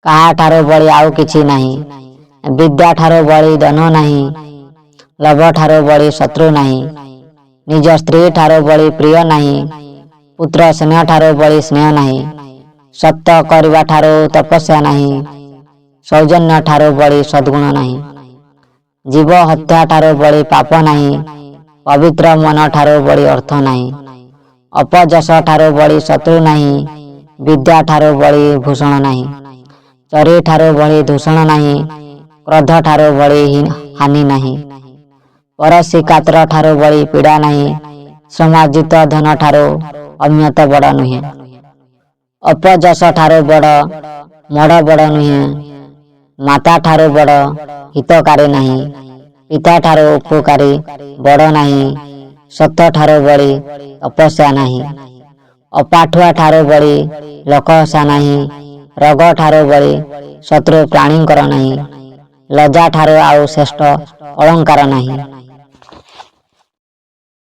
କାହାଠାରୁ ବଳି ଆଉ କିଛି ନାହିଁ। ବିଦ୍ୟା ଠାରୁ ବଳି ଧନ ନାହିଁ। ଲୋଭ ଠାରୁ ବଳି ଶତ୍ରୁ ନାହିଁ। ନିଜ ସ୍ତ୍ରୀ ଠାରୁ ବଳି ପ୍ରିୟ ନାହିଁ। ପୁତ୍ର ସ୍ନେହ ଠାରୁ ବଳି ସ୍ନେହ ନାହିଁ। ସତ୍ୟ କରିବା ଠାରୁ ତପସ୍ୟା ନାହିଁ। ସୌଜନ୍ୟ ଠାରୁ ବଳି ସଦ୍ଗୁଣ ନାହିଁ। ଜୀବ ହତ୍ୟା ଠାରୁ ବଳି ପାପ ନାହିଁ। ପବିତ୍ର ମନ ଠାରୁ ବଳି ଅର୍ଥ ନାହିଁ। ଅପଯଶ ଠାରୁ ବଳି ଶତ୍ରୁ ନାହିଁ। ବିଦ୍ୟା ଠାରୁ ବଳି ଭୂଷଣ ନାହିଁ। ଚୋରି ଠାରୁ ବଳି ଦୂଷଣ ନାହିଁ। କ୍ରୋଧ ଠାରୁ ବଳି ହାନି ନାହିଁ। ପରଶ୍ରୀକାତର ଠାରୁ ବଳି ପୀଡ଼ା ନାହିଁ। ଶ୍ରମାର୍ଜିତ ଧନ ଠାରୁ ଅମ୍ୟତ ବଡ଼ ନୁହେଁ। ଅପଯଶ ଠାରୁ ବଡ଼ ମୋଡ଼ ବଡ଼ ନୁହେଁ। ମାତା ଠାରୁ ବଡ଼ ହିତକାରୀ ନାହିଁ। ପିତା ଠାରୁ ଉପକାରୀ ବଡ଼ ନାହିଁ। ସତ୍ୟ ଠାରୁ ବଳି ତପସ୍ୟା ନାହିଁ। ଅପାଠୁଆ ଠାରୁ ବଳି ଲୋକହସା ନାହିଁ। ରୋଗ ଠାରୁ ବଳି ଶତ୍ରୁ ପ୍ରାଣୀଙ୍କର ନାହିଁ। ଲଜ୍ଜା ଠାରୁ ଆଉ ଶ୍ରେଷ୍ଠ ଅଳଙ୍କାର ନାହିଁ।